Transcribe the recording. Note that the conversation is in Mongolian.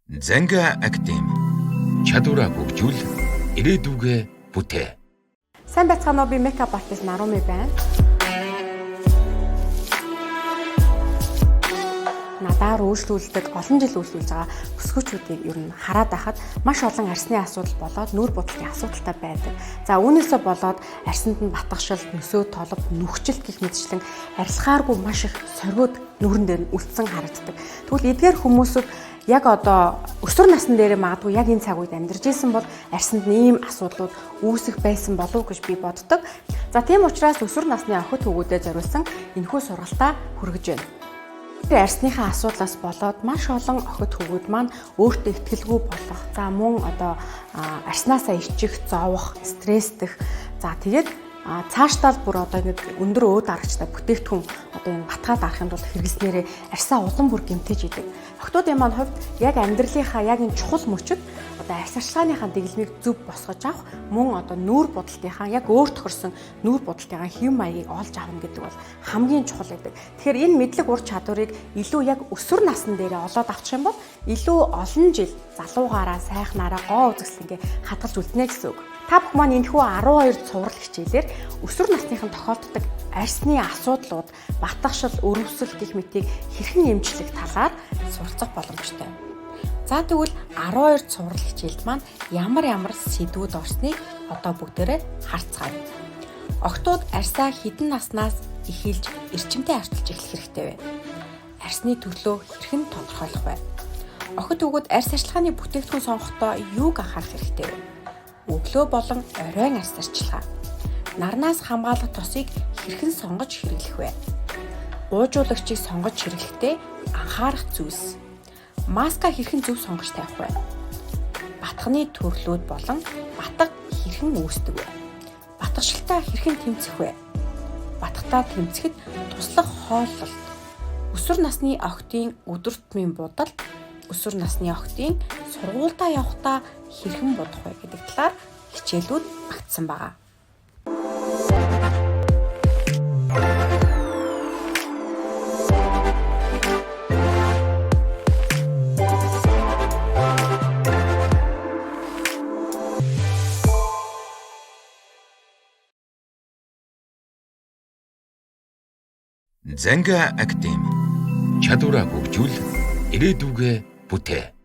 Занга Академи. Чадвараа хөгжүүл, ирээдүгээ бүтээ. Сайн байцгаана уу, би makeup artist Наруми байна. Надаар үйлчлүүлдэг, олон жил үйлчлүүлж байгаа бүсгүүчүүдийг ер нь хараад байхад маш олон арьсны асуудал болоод нүүр будалтын асуудалтай байдаг. За үүнээсээ болоод арьсанд нь батгшил, нөсөө толб, нүхжилт гэх мэтчлэн арилахааргүй маш их соргиуд нүүрэн дээр нь үлдсэн харагддаг. Тэгвэл эдгээр хүмүүсүүд яг одоо өсвөр насн дээрээ магадгүй яг энэ цаг үед амьдарч исэн бол арьсанд нь ийм асуудлууд үүсэх байсан болов уу гэж би боддог. За тийм учраас өсвөр насны охид хүүгүүдэд зориулсан энэхүү сургалтаа хүргэж байна. Арьсныхаа асуудлаас болоод маш олон охид хүүгүүд маань өөртөө итгэлгүй болох, за мөн одоо арьснаасаа ичих, зовох, стресстэх, за тэгээд цаашдаа л бүр одоо ингэ өндөр өөд аргачтай бүтээгдэхүүн одоо энэ батгаа дарахын тулд хэрэглэснээрээ арьсаа улам бүр гэмтэж идэг. Охидуудын маань хувьд яг амьдралынхаа яг энэ чухал мөчөд одоо арьс арчилгааныхаа дэглэмийг зөв босгож авах, мөн одоо нүүр будалтынхаа яг өөр тохирсон нүүр будалтынхаа хэв маягийг олж авна гэдэг бол хамгийн чухал байдаг. Тэгэхээр энэ мэдлэг ур чадварыг илүү яг өсвөр насн дээрээ олоод авчих юм бол илүү олон жил залуугаараа сайхнаараа гоо үзэсгэлэнгээ хадгалж үлднэ гэсэн үг. Та бүхэн маань энэхүү 12 цуврал хичээлээр өсвөр насныхан тохиолддог арьсны асуудлууд, батгшил, өрөвсөл гэх мэтийг хэрхэн эмчлэх талаар суралцах боломжтой. За тэгвэл 12 цуврал хичээлд маань ямар ямар сэдвүүд орсныг одоо бүгдээрээ харцгаая. Охидууд арьсаа хэдэн наснаас эхэлж эрчимтэй арчилж эхлэх хэрэгтэй вэ? Арьсны төрлөө хэрхэн тодорхойлох вэ? Охид хүүгүүд арьс арчилгааны бүтээгдэхүүн сонгохдоо юуг анхаарах хэрэгтэй вэ? Өглөө болон оройн арьс арчилгаа. Нарнаас хамгаалах тосыг хэрхэн сонгож хэрэглэх вэ? Уужуулагчийг сонгож хэрэглэхдээ анхаарах зүйлс. Маска хэрхэн зөв сонгож тавих вэ? Батганы төрлүүд болон батга хэрхэн үүсдэг вэ? Батгшилтаа хэрхэн тэмцэх вэ? Батгатай тэмцэхэд туслах хооллолт. Өсвөр насны охидын өдөр тутмын будалт, өсвөр насны охидын сургуульдаа явахдаа хэрхэн будах вэ гэдэг талаар хичээлүүд багтсан байгаа. Занга Академи. Чадвараа хөгжүүл, ирээдүгээ бүтээ.